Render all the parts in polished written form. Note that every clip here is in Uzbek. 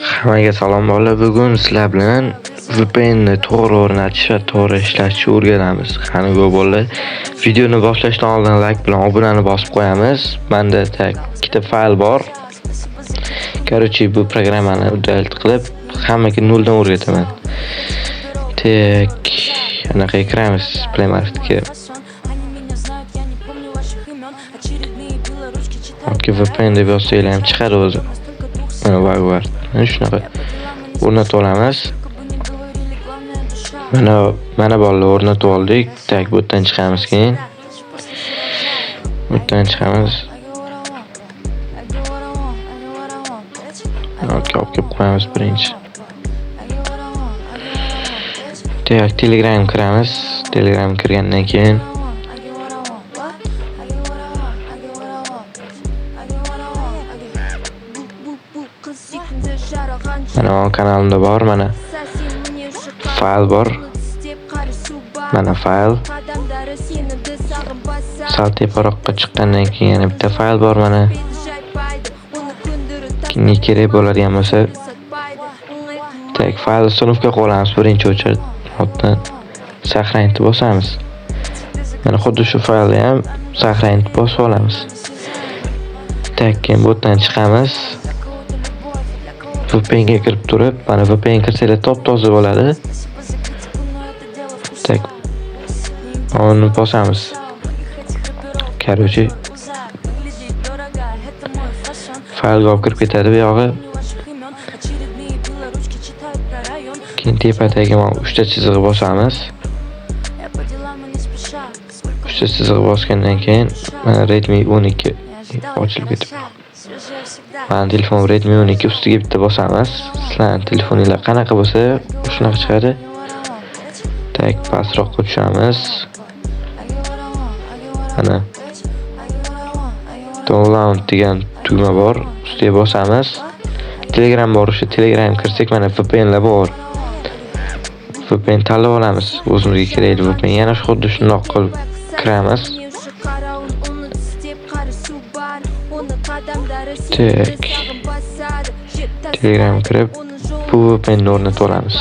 Hammaga salom bolalar. Bugun sizlar bilan VPN ni to'g'ri o'rnatish va to'g'ri ishlatishni o'rganamiz. Qani go bolalar. Videoni boshlashdan oldin like bilan obunani bosib qo'yamiz. Menda так ikkita fayl bor. Короче, bu programmani udalить qilib, hammaga noldan o'rgataman. Так, anaqa kiramiz Play Marketga. Yoki VPN deb yozsanglar ham chiqadi o'zi. Mana WireGuard. Mana shunaqa o'rnatib olamiz. Mana bolalar o'rnatib oldik. Так, bu yerdan chiqamiz keyin. Bu yerdan chiqamiz. Yoki olib kelib qo'yamiz birinchi. Так, Telegram kiramiz. Telegram kirgandan keyin mana kanalimda bor, mana fayl bor. Mana fayl. Sal teparoqqa chiqqandan keyin yana bitta fayl bor mana. Kimga kerak bo'ladigan bo'lsa, tak fayl установка qilib olamiz birinchi o'chirib. Hopdan сохранить bosamiz. Mana xuddi shu faylni ham сохранить bosib olamiz. Так, keyin bu yerdan chiqamiz. VPN ga kirib turib, mana VPN kirsanglar top-toza bo'ladi. Так. Uni bosamiz. Короче, faylga olib kirib ketadi bu yog'i. Keyin tepadagi mana 3 ta chizig'i bosamiz. 3 ta chizig'i bosgandan keyin mana Redmi 12 ochilib ketibdi. Mana telefon Redmi 12 ustiga bitta bosamiz. Sizlarning telefoninglar qanaqa bo'lsa, shunaqa chiqadi. Tak, pastroqqa tushamiz. Mana download degan tugma bor, ustiga bosamiz. Telegram bor, o'sha Telegram kirsak mana VPNlar bor. VPN tanlab olamiz, o'zimizga kerakli VPN. Yana xuddi shundoq qilib kiramiz. Tak. Telegram kirib, bu VPNni o'rnatib olamiz.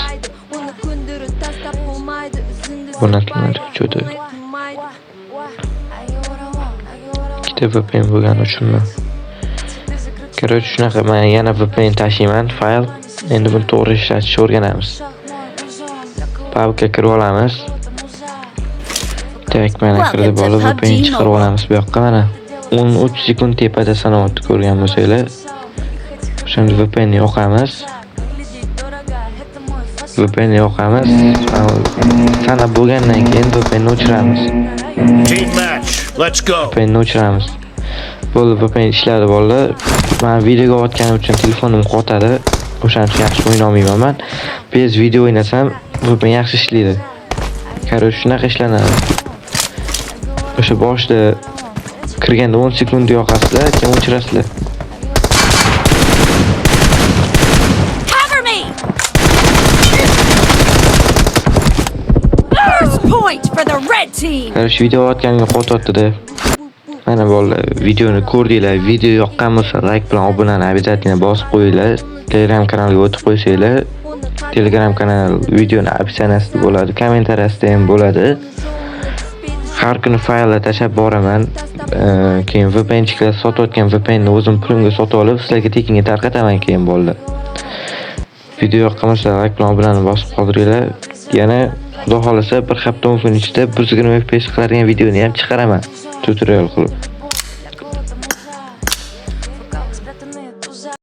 O'rnatilmadi, juda. Ikkita VPN bo'lgani uchunmi? Короче, shunaqa men yana VPN tashiyman, fayl. Endi buni to'g'ri ishlatishni o'rganamiz. Pubga kirib olamiz. Tak, mana kirdi bola, VPN chiqarib olamiz bu yoqqa mana. 13 sekund tepada sanayapti ko'rgan bo'lsanglar. O'shanda VPN ni yoqamiz. VPN ni yoqamiz. Sanab bo'lgandan keyin VPN ni o'chiramiz. Team match. Let's go. VPN ni o'chiramiz. Bo'ldi, VPN ishladi bolalar. Men videoga otganim uchun telefonim qotadi. O'shaning uchun yaxshi o'yna olmayman men. Bez video o'ynasam VPN yaxshi ishlaydi. Короче, shunaqa ishlanadi. O'sha boshida kirganda 10 sekund yoqasizlar, keyin o'chirasizlar. Cover me! First point for the red team! Короче, video otganimga qotyapti-da. Mana bolalar, videoni ko'rdinglar. Video yoqqan bo'lsa, like bilan obunani обязательно bosib qo'yinglar. Telegram kanaliga o'tib qo'ysanglar, Telegram kanal videoni описаниясida bo'ladi, kommentariyasida ham bo'ladi. Har kuni fayllar tashlab boraman. Keyin VPNchilar sotayotgan VPNni o'zim pulimga sotib olib, sizlarga tekinga tarqataman keyin bolalar. Video yoqqan bo'lsa, like bilan obunani bosib qoldiringlar. Yana Xudo xolasa bir hafta 10 kun ichida 120 FPS qiladigan videoni ham chiqaraman tutorial qilib.